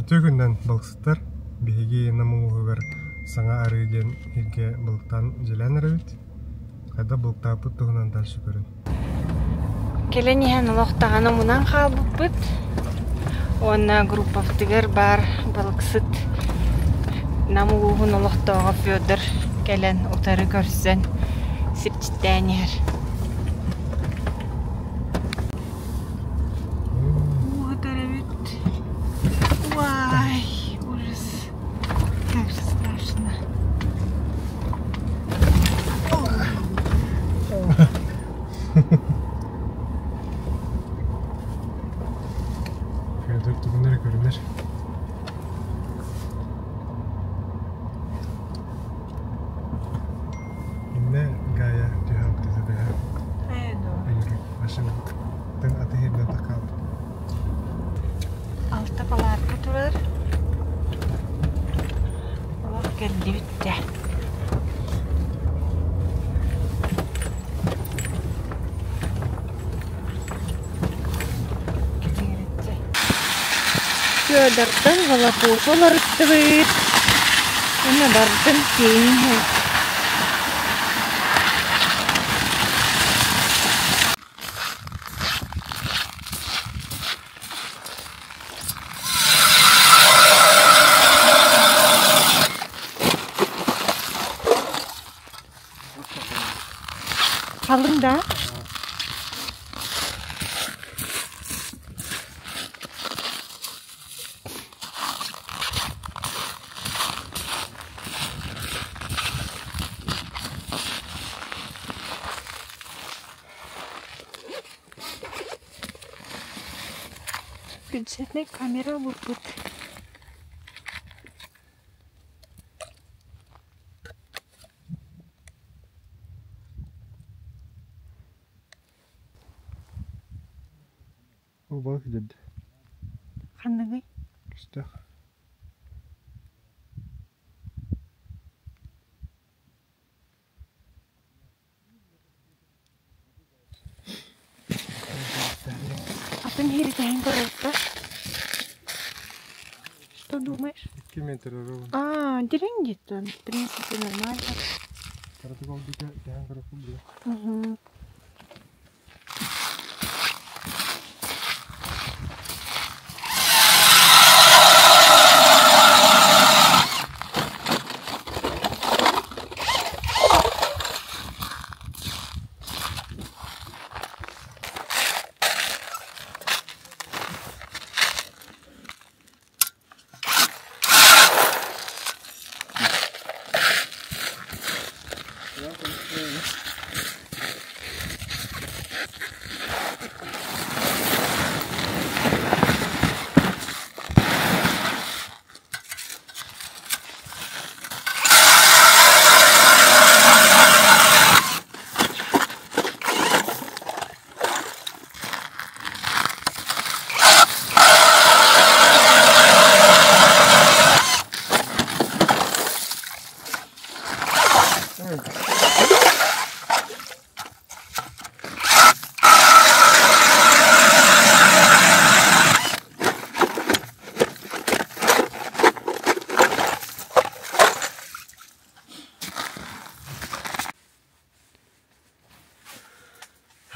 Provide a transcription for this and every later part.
Үтүө күнүнэн балыксыттар! Биһиги Нам улууһугар Саҥа Арыы диэн сиргэ балыктаан дьиэлээн эрэбит. Хайдах балыктаабыппыт туһунан дальше көрүҥ. Кэлэн иһэн олох даҕаны мунан хаалбыппыт уонна группабытыгар баар балыксыт Нам улууһун олохтооҕо Федор кэлэн утары көрсөн сирдьиттээн иһэр. Уу эбит. Уай, ужас. Как же страшно. Федор тугун эрэ көрүнэр. Иннэ Гая түһээбитэ дэһэ. Машинаттан атыһырдан такаабыт. Алта палатка турар. Олох кэллибит дьэ. Федортан волопуха уларыттыбыт. Уонна бардым тиэйин Халыҥ да? Бюджетнай камера ылбыппыт. Ол деді. Ханныгый? Күстэх. Атын иһиритиһэн көрөргө. Что думаешь? 2 метр ровно. А, дириҥ где-то. В принципе, нормально. Протокол диэн көрөккүн билэ. Угу.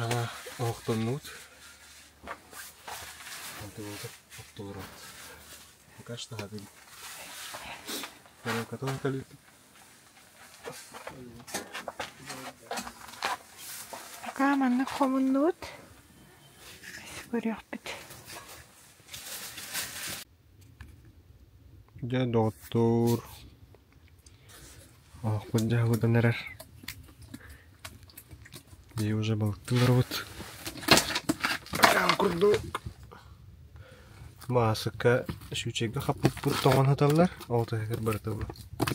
Хаҥа оһохтоннубут. Оттолорот. Пока что хатыгы. Тарелкатын калит. Пока маннык хомуннубут. Көрүөхпүт. Дьэ, доҕоттоор, оһохпут дьаһабытын эрэр. Дии уже балыктыы олоробут. Курдук маасыкка сүүчэйгэ хаппыппыт тоҥон сыталлар. Ол таһыгар барыта бу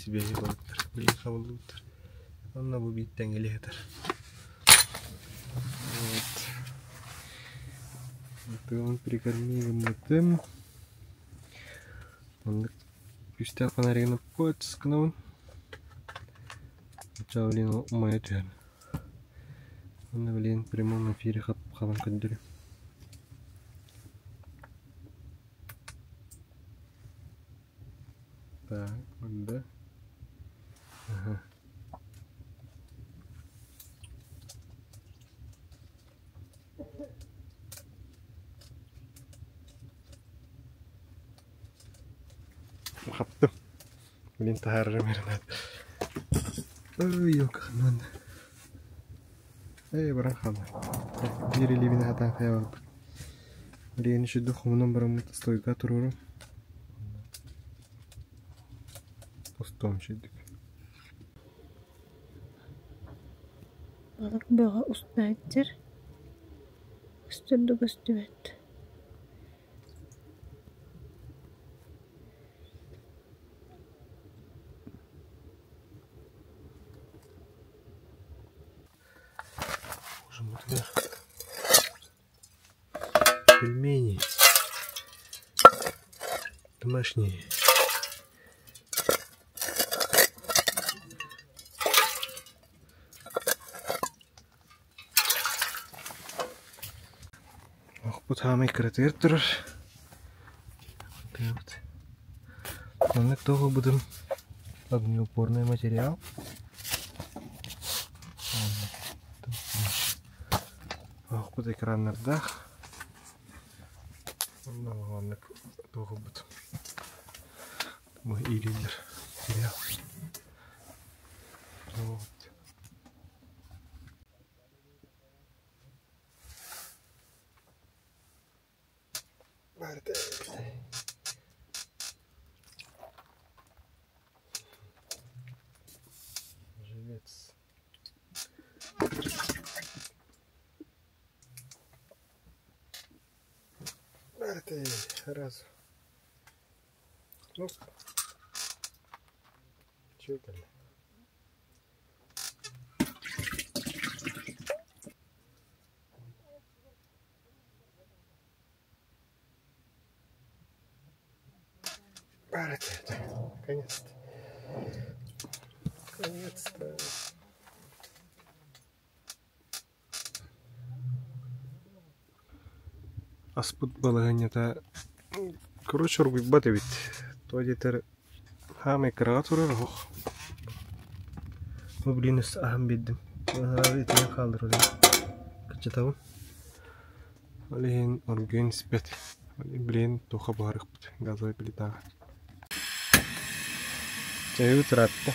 сибиэһэй балыктар билигин хабыллыбыттар. Онно бу биир тэҥҥили сытар. Вот. Тыгын прикорми гыммытым. Оннук күүстээх фонаригын гынабын. Оччоҕо блин умайа түһэр. Онно блин прямом эфире хабан көрдөрүм. Так, да. Ага. Хаптым. Блин, таһаарарым эрэнэт. Ой, ёканан. Эй, баран хаалла. Биир илиибин хатаан хайа барбыт. Билигин үчүгдүк хомунан бараммыт стойга туруорум. Устуом үчүгдүк. Балык бөҕө устааччыр. Көстөр да көстүбэт. Пельмени домашние. Охпут хаамай кыратыгар турар. Маннык туох ылбытым огнеупорный материал. Охпут экраннардаах. Маннык туох ылбытым. Иилиллэр материал. Вот. Живец. Барты раз. Ну, чего кэллэ? Барты, наконец-то. Наконец-то. Аспыт балаһыанньата короче оргуйбат эбит. Тоҕо диэтэр хаамай кыраҕа турар оһох. Бу блин аһан биэрдим. Итинэн хааллар ол кыччатабын. Ол иһин оргуйан испэт. Блин туохха буһарыахпыт газовай плитаҕа. Чайыбыт ыраатта.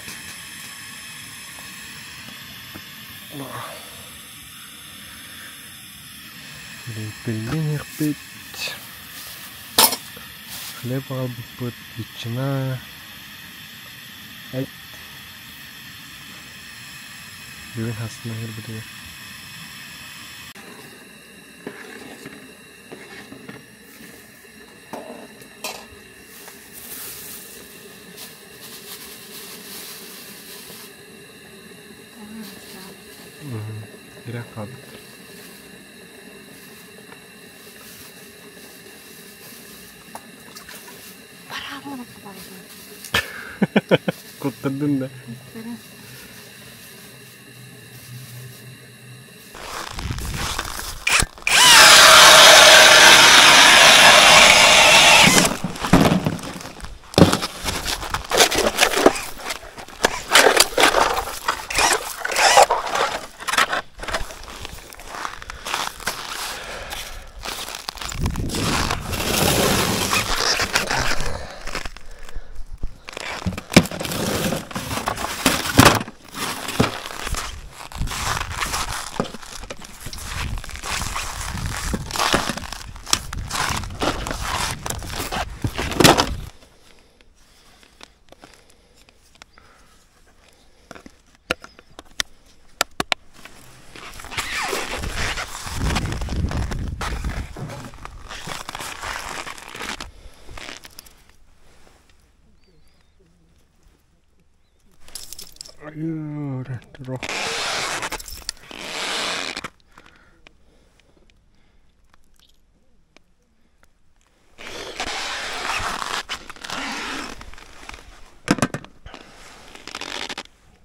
Пельмень иһиэхпит, хлеб аҕалбыппыт, ветчина, эт. Бүгүн хастына аһыырбытыгар. Ирэх хаалбыттар. Куттардын да.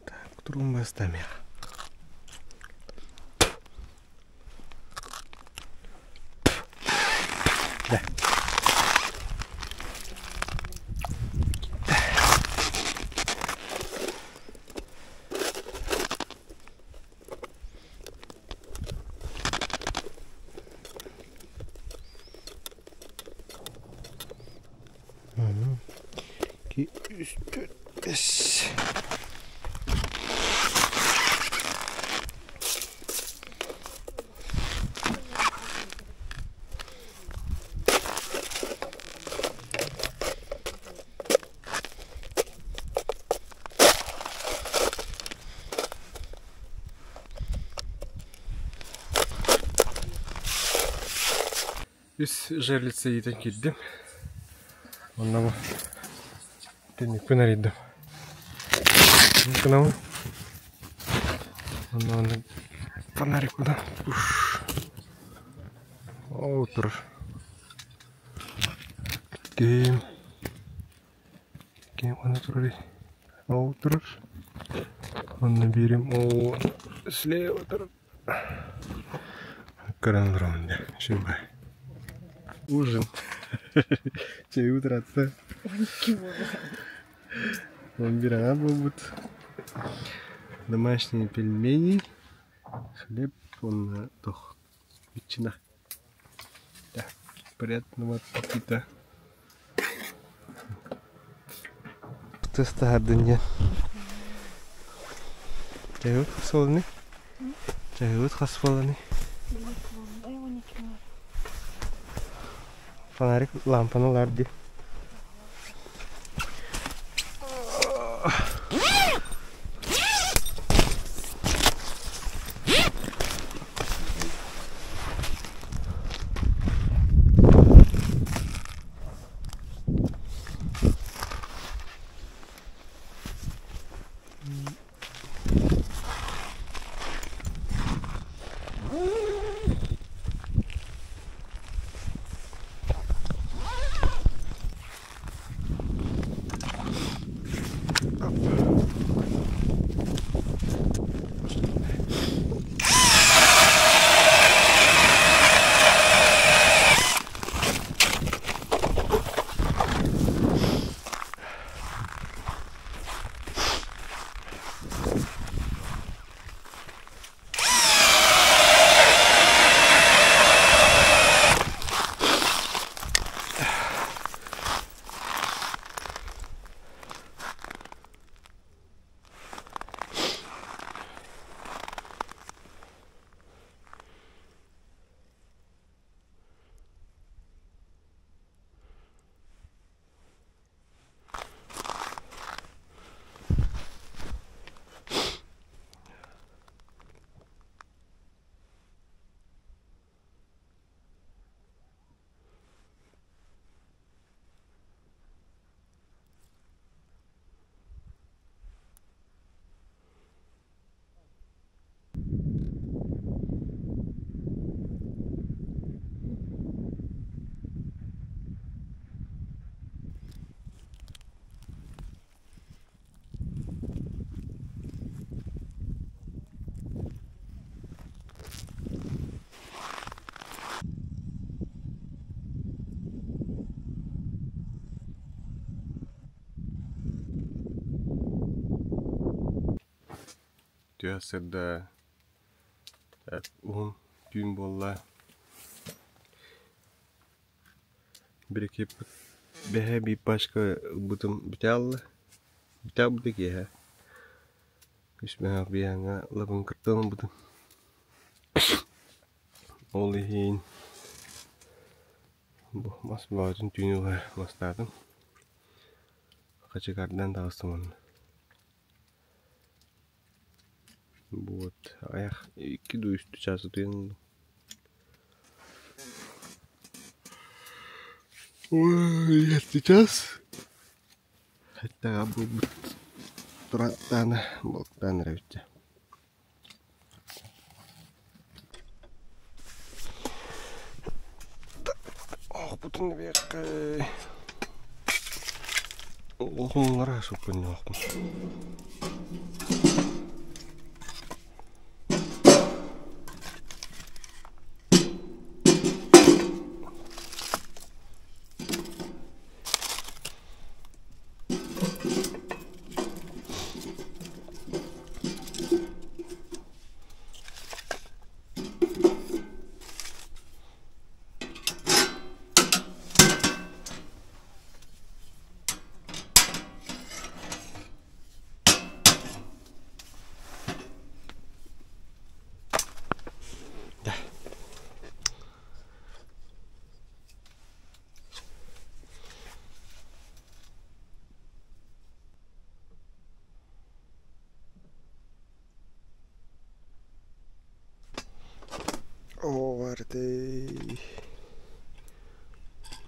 Так, трумба стамя. Да. 2, 3, 4, 5. Үс жерлица иитэн киирдим. Онно бу түннүкпүн арыйдым. Гынабын. Онно онно фонарик будан. Ол турар. Ким ким аны турар ол турар. Онно биирим ол слева турар. Көрөн олоробун дьэ, үчүгэй. Ужин. Чэйи утуратта. 11 аҥаар буолбут. Домашние пельмени, хлеб уонна туох ветчина. Приятного аппетита. Тыс таһардын диэн. Чайыбыт хас буоланый? Чайыбыт хас буоланый? Фонарик лампаны ылар дии. Түһэ сырда уһун түүн буолла. Бирикип бэһэ биир пачка ылбытым бүтэ аалла. Бүтэ аалбыта киэһэ. Үс мөһөөх биэһэҥҥэ лабын кыртан ылбытым. Ол иһин бу мас бөҕөтүн түүнү быһа мастаатым. Хачыгардаан таҕыстым онно. Вот айах икки дуу үстүү чаас утуйан ыллым. Ой, сейчас Хаттаҕа буолбут турааттаана балыктаан эрэбит Оохпутун эбиэххэ Оһуҥҥара суппунньуохпун.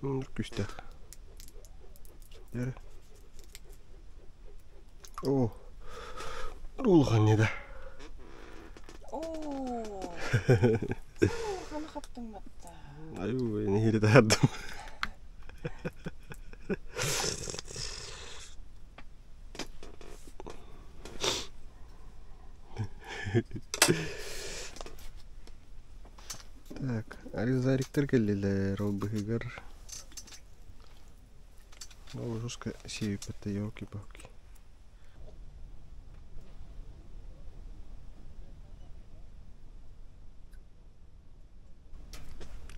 Күүстээх. Дьэрэ. О, улахан да. Оо. Улахан хаптың батта. Аю, нэһиилэ таһардым. Так, Аризариктар кэллилэр, ол быһыгар ол жестко сиэппэтэ елки-палки.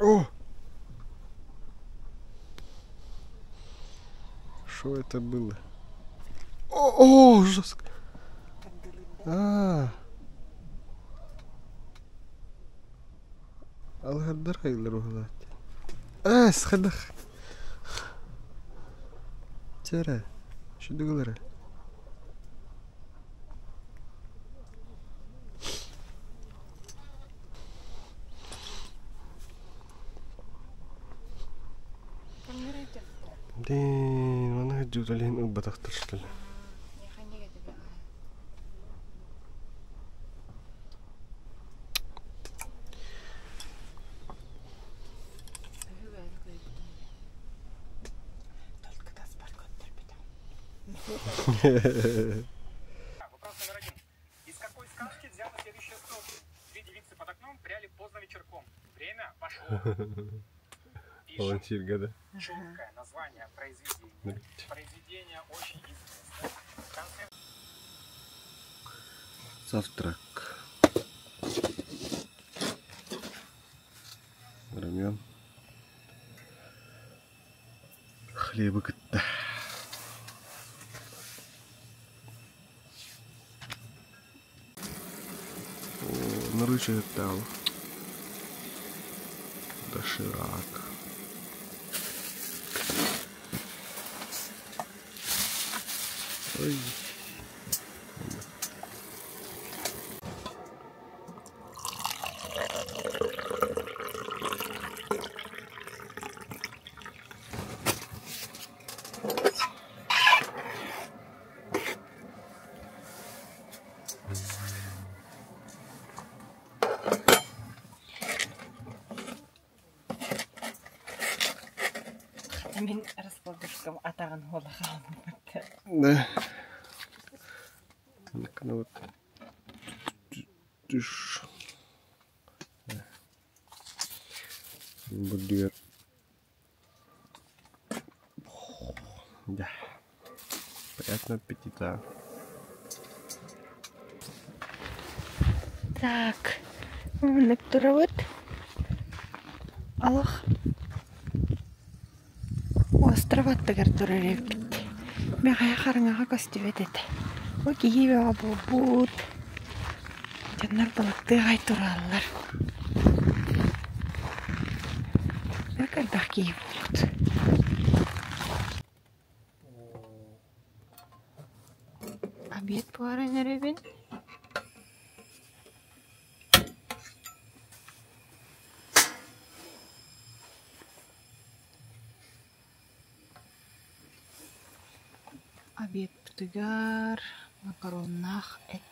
О! Что это было? О, о, жестко. А. Алыһардар хайылар уһулаат. Эс, хайдах. Чэрэ, шүдүгүлэрэ. Блин, маны дьудалиһин ылбатахтар что ли? Вопрос номер один. Из какой сказки взяты следующие строки? Две девицы под окном пряли поздно вечерком. Время пошло. Пишем четкое название произведения. Произведение очень известное. В конце Завтрак. Рамен. Хлебы кытта. Нырычыттал. Доширак. Ой. Мин раскладушкам атаҕын хуола хаалбыт. Да. Ну вот. Түш. Бургер. Да. Приятного аппетита. Так, маннык турабыт. Олох остров аттыгар турар эбиппит. Мэхэ хараҥаҕа көстүбэт этэ. Бу киһи бөҕө буолбут. Дьоннор балыктыы аҕай тураллар. Бэрт элбэх киһи буолбут. Обед буһаран эрэбин. Обедпытыгар макароннаах эт.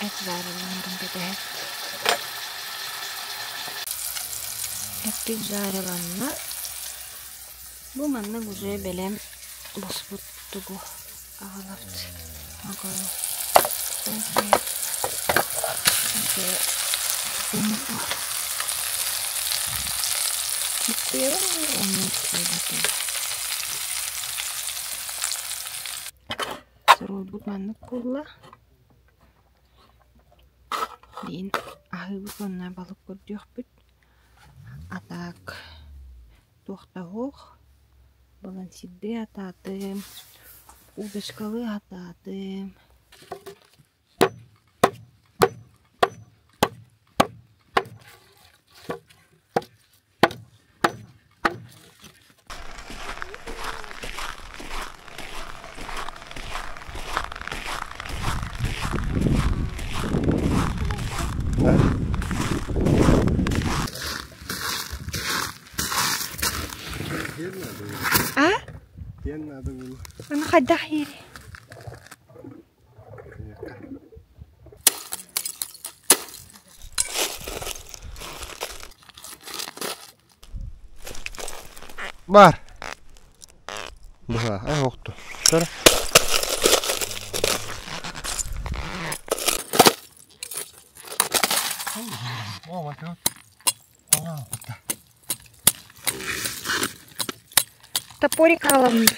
Эт жарыланарын кэтэһэр. Эппит жарыланна. Бу маннык уже бэлэм буспут тугу аҕалабыт. Макарон. Суруйбут маннык буолла. Диин аһыыбыт уонна балык көрдүөхпүт. А так туох да суох. Балансирдыы атаатым, удочкалыы атаатым. Аны хайдах иири? Бар. Быһа, ай охту. Төр. О, my God. Топорик аламын.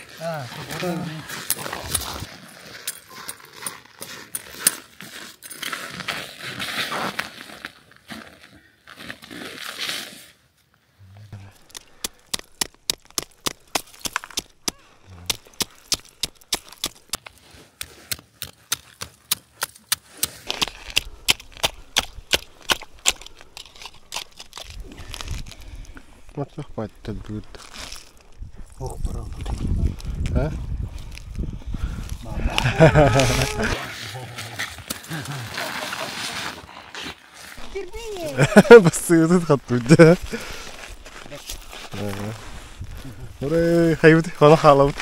Матсах батталбыт. А? Бассыытын хаттыйда. Урай, хайбыт, хоно хаалабыт.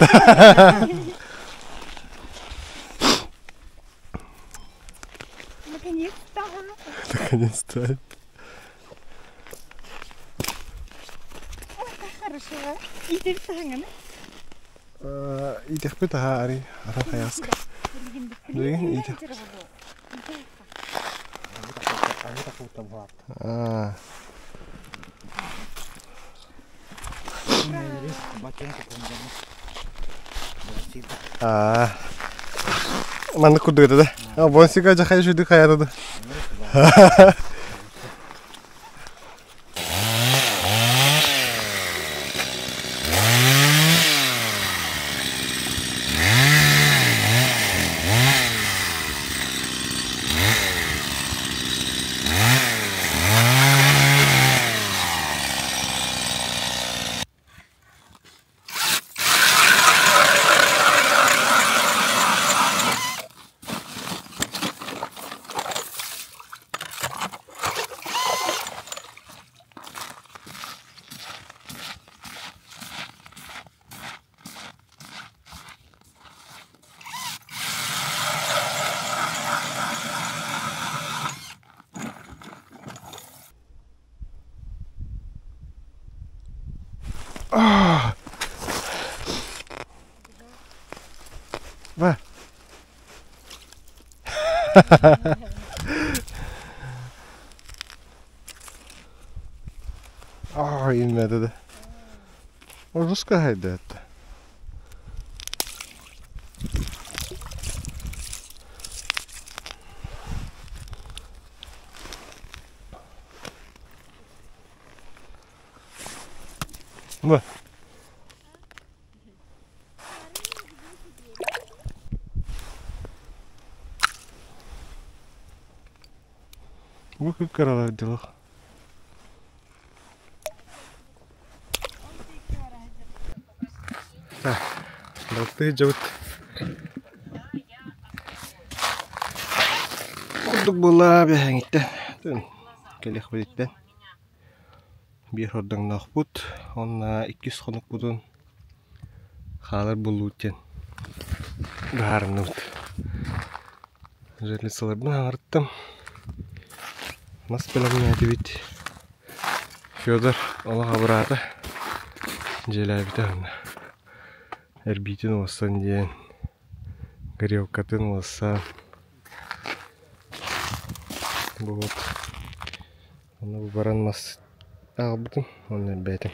Наконец-то. Наконец-то. Ой, как хорошо. Иитэр саҥаны. Итэхпит аһа ари ара хайаска. Билигин иитэх. Аа. Аа. Маннык курдук этэ да. Бонсика жахай шүдүк хаятады. Бар. Аа, инмedi de. Ruska haydi hatta. Бу. Бу кып-кыралар дьылах. Балтыы дьабыт курдук буолла биһэҥиттэн кэлиэхпититтэн биир хордоҥноохпут уонна иккис хонукпутун хаалар буоллубут диэн быһаарынныбыт. Жерлицаларбын аҥарыттым. Мас бэлэмнээтибит. Федор олох абыраата. Дьиэлээбитэ уонна эрбиитин уоссан диэн горелкатын уоссан вот Онно бу баран мас аҕалбытым уонна элбээтим.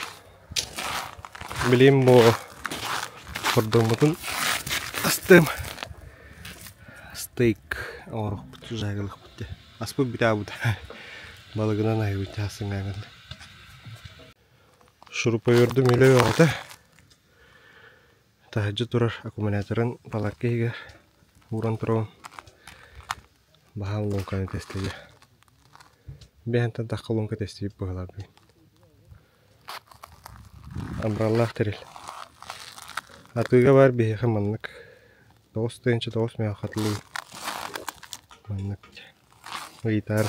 Билигин бу хордоммутун астыам. Стейк оҥоруохпут, жарилыахпыт дии. Аспыт бүтэ Балыгынан аһыыбыт чаасыҥҥа Шуруповердум үлэ бөҕөтө. Таһырдьа турар аккумуляторын палатка иһигэр ууран турабын. Баһаам луҥканы тэстигэ. Биһэнтэн тахха луҥка тэстибит быһыылаах бүгүн. Абыраллаах тэрил. Атыыга баар биһиэхэ маннык 9 9 мөһө хатылыы маннык ыйытаар.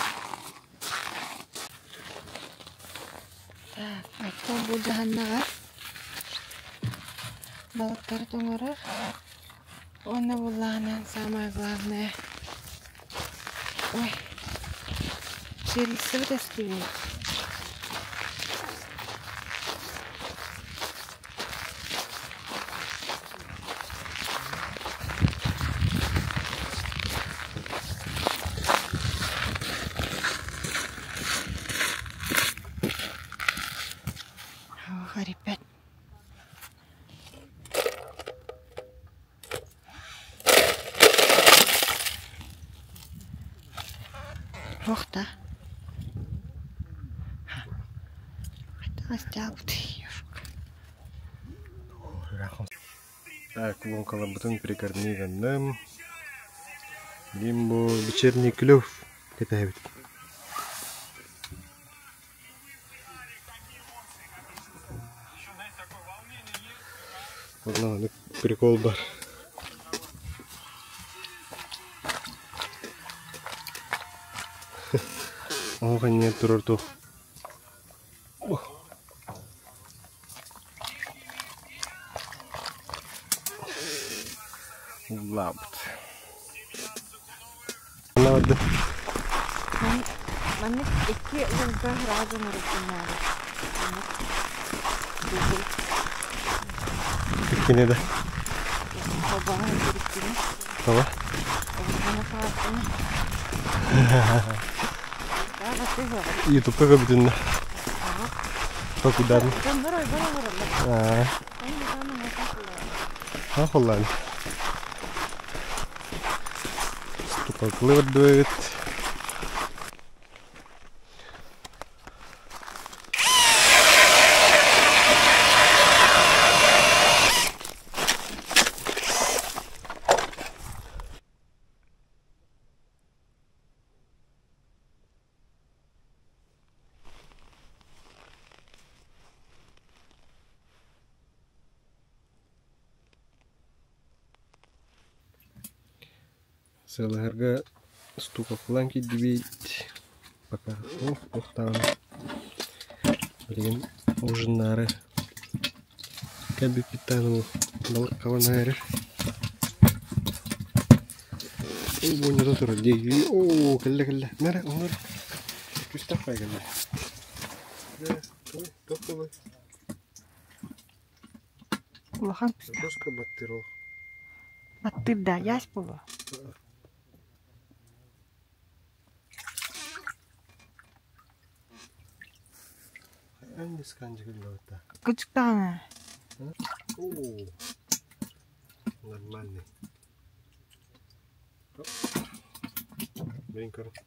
Так, оттон бу дьаһаннаҕар балыктары тоҥорор. Уонна буллаҕынан самое главное ой жерлицыбыт эстибит. Ребят. Ох да. Так, лоҥкаларбытын прикорми гынным. Лимбо вечерний клев кэтэһэбит. Онно прикол бар. Оһох иннигэр турар туох Улаабыт. Маннык икки уолга сразу оҥорбутуннаары. Иккини да. Холбоһон иккини. Тоҕо? Ютубка көбүтүннэ. Толкуйдаатым. Аа. Ха холлаан. Стукалкылы барбыт. Сыалаһарга стукалкылаан киирдибит. Пока ох даҕаны. Билигин ужиннаары кэлбиппит даҕаны балык хабан эрэр. Буонньата турар дии. Оо, кэллэ кэллэ. Нара, оҥор. Күстэх бай кэллэ. Туох буолуой? Улахан күстэх. Доска баттыыр ол. Баттыыр да, ясь буолуо. Кычык даҕаны. О, нормальный. Блин, короче.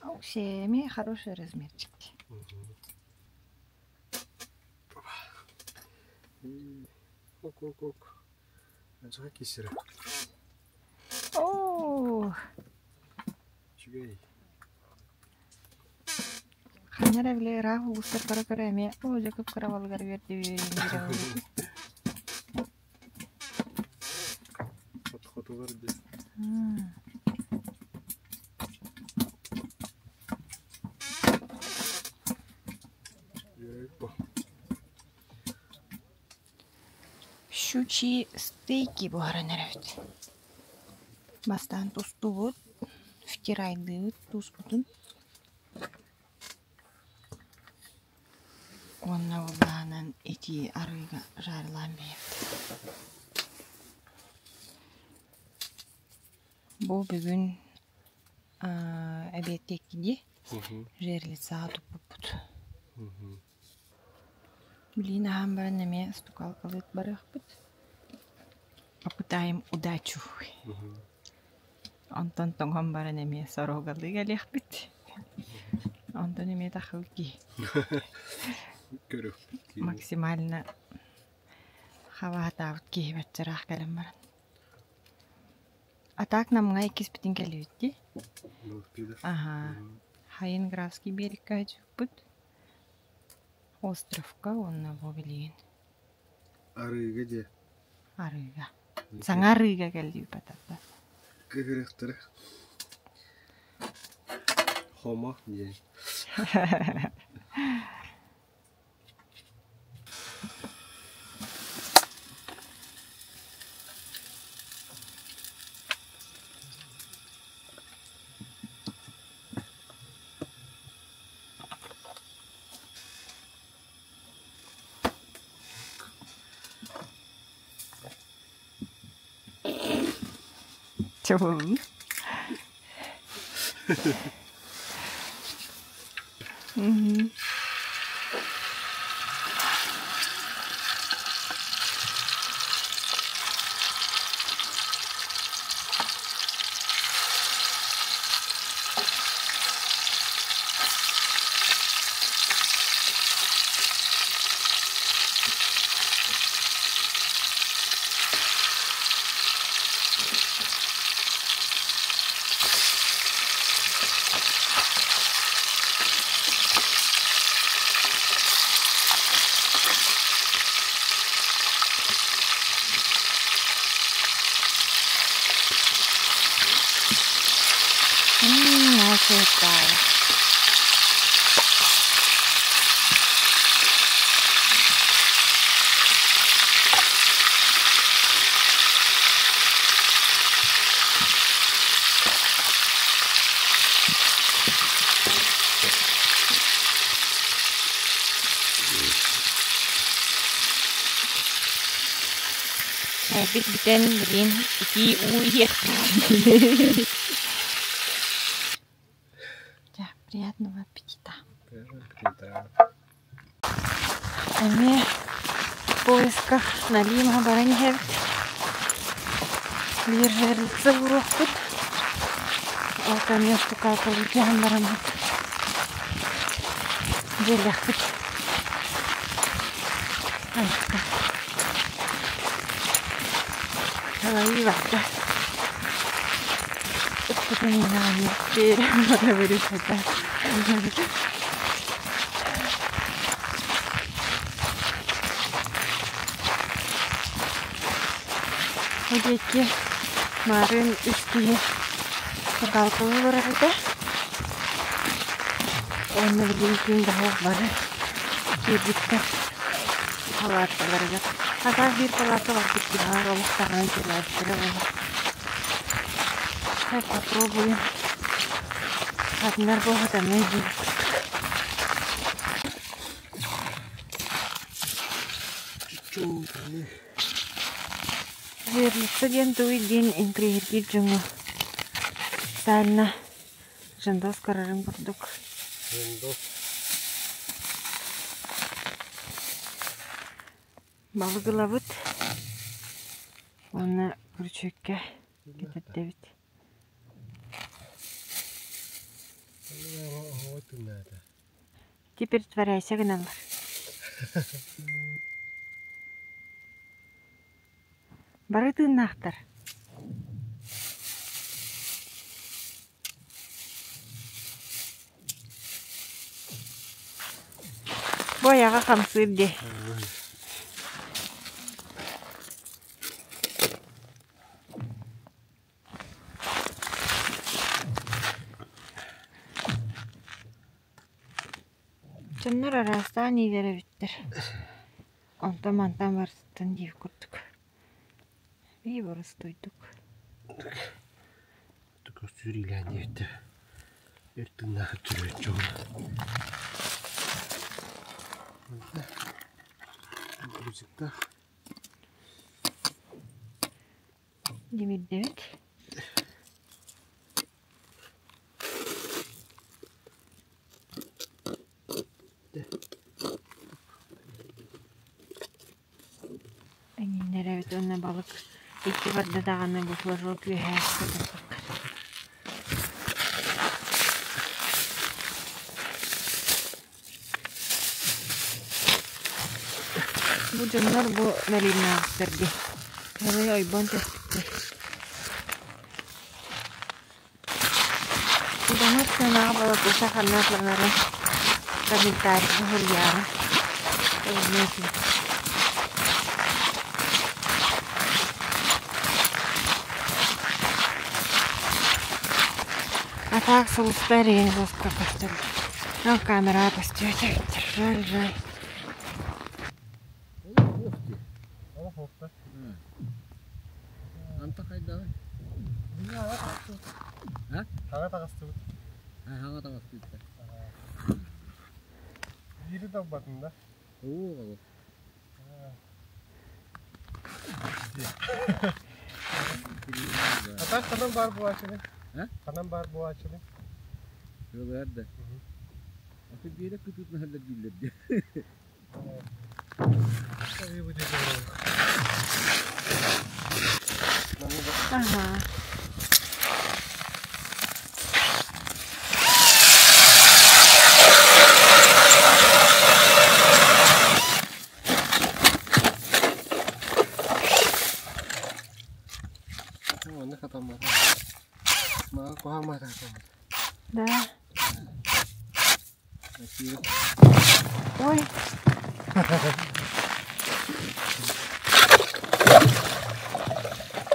Вообще, хороший размерчик. Ок, ок, ок. Ажга кисера. Оо, Үчүгэй. ханна эрэ били ыраах улуустар көрө-көрө эмиэ оо дьэ кып-кыра балыгар үөрдүбүн Хотулар дии. Щучьи стейки буһаран эрэбит. Бастаан тустубут, втирайдыыбыт тууспутун. Уонна былаанан итии арыыга жарылаан биэрэбит. Бу бүгүн эбиэттиэккиди жерлицаҕа туппуппут. Билигин аһаан баран эмиэ стукалкалыыт барыахпыт. Попытаем удачу. Онтон тоҥон баран эмиэ сорогалыы кэлиэхпит. Онтон эмиэ тахыл кии. Максимально хабаатаабыт киһи баччараах кэлэн баран. А так намҥа иккиспитин кэлибит дии. Аһаа. Хайын Графский берегка сылдьыбыппыт. Островка уонна бу билигин. Арыыга дии. Арыыга. Саҥа арыыга кэллибит батарда. Кыһырыахтара. Хомо диэн. Чобун. Мгм. Наша. Бит бүтэн билин итии уу иһиэхпит. Дьэ, приятного аппетита. Приятного аппетита. Эмиэ в поисках налима баран иһэбит. Биир жерлица уруохпут. Ол кэмҥэ штукатуры түһэн бараммыт. Дьиэлэхпит. Айта. Халайыы барда. Ыппытын иҥэҕин бара Бу диэки маарыын үс киһи сакаалкалыы олорор этэ. Уонна билигин күн баһылык бары киирбиттэр палаткаларыгар. Хата биир палатка барбыт киһи олох таҥан кэлээбиттэрэ буолуо. Так попробуем. Хатынар буолбатаннай дии. Жерлица диэн тугуй диэн интриһиргиир дьоҥҥо специально жандос көрөрүн курдук. Жандос. Балык ылабыт уонна күрүчүөккэ кэтэрдэбит. Теперь творяйся гыналлар. Бары тыыннаахтар. Бу айаҕа хамсыыр дии. Дьоннор араастаан иилэр эбиттэр. Онтон мантан барсыттан диир курдук. Бии боростуойдук. Көстүүр иилээн диэбиттэр. Өр тыыннаах төрүөччү Грузиктаах. Димирдэбит. Эҥиннэрэбит уонна балык икки барда даҕаны бу флажок үөһээ көтөххө. Бу дьоннор бу мэлииннээхтэр дии. Кэлэй ойбон түспүттэр. Удамыр сыанаҕа балакуша ханна атланарын комментарийга суруйааҕын. А так сулустар игин лоска көстөллөр. Ну камера көстүөтэ жаль, жаль. Анта хайдаҕый? Хаҥа таҕыстыбыт. Хаҥа таҕыстыбыт. Биири талбатын да? Оо, А так ханан баар буолааччыный? Ханан баар буолааччыный? Тыалыгар да. Аты биэрэ кытыытын аһаллар дииллэр дии. Ага. Онно хатаммата. Мага куһааммата хатаммата. Да. Ой.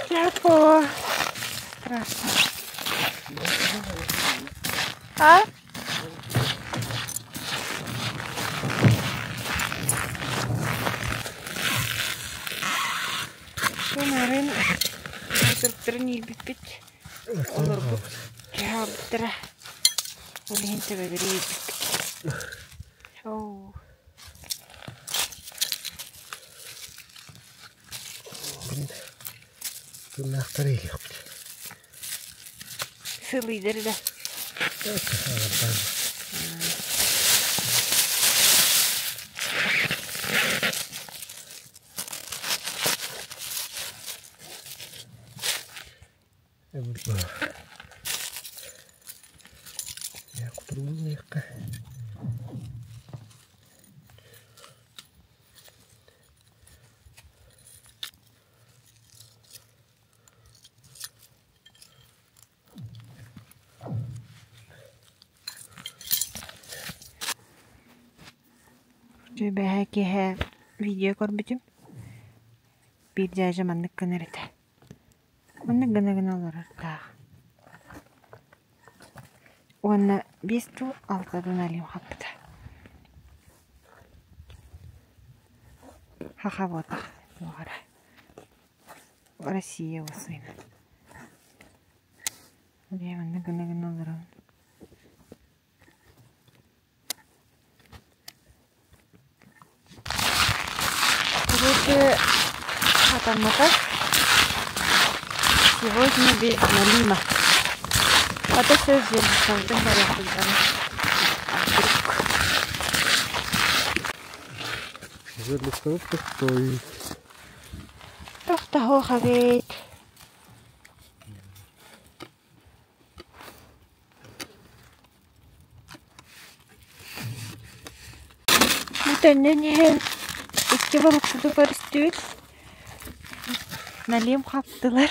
Careful. Страшно. А? Бу нарын кыргыттарын иирбиппит. Олорбут дьаһалбыттара. Ол иһин төбөлөрү иирбиппит. Оо. Тыыннаахтары иһиэхпит. Сылыйдар да. Я кутуругун Дьэ киэһэ видео көрбүтүм. Биир дьээдьэ маннык гынар этэ. Маннык гына-гына олорордаах. Уонна биэс дуу, алта дуу налим хаппыта. Хаха буотах туох эрэ. Россия уосуйна. Дьэ маннык гына-гына олорон. Короче, хатаммата. Сегодня без налима. А то все здесь барыахпыттара. Той. Тохтоһуох эбит. Бу төннөн иһэн икки балыксыты көрүстүбүт. Налим хаптылар.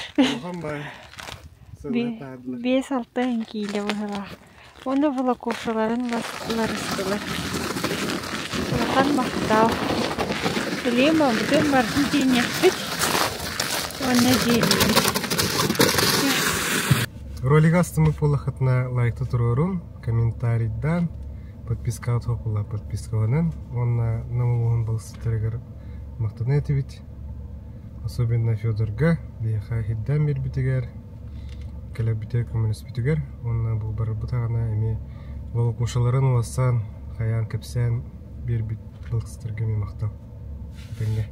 Биэс-алта киилэ быһыылаах. Уонна волокушаларын уларыстылар. Улахан махтал. Билигин буолбутун барытын тиийниэхпит уонна дьиэлиибит. Ролига астыммыт буоллаххытына лайкта туруорун, комментарийдаан, подпискаҕа туох подпискаланан уонна Нам улууһун балысыттарыгар махтана этибит. Особенно Федорга, биһиэхэ иһирдээн биэрбитигэр, кэлэрбитигэр көмөлөспүтүгэр уонна бу барарбытаҕына эмиэ волокушаларын улассан, хайаан кэпсээн биэрбит балыксыттарга эмиэ махтал. Этэҥҥэ.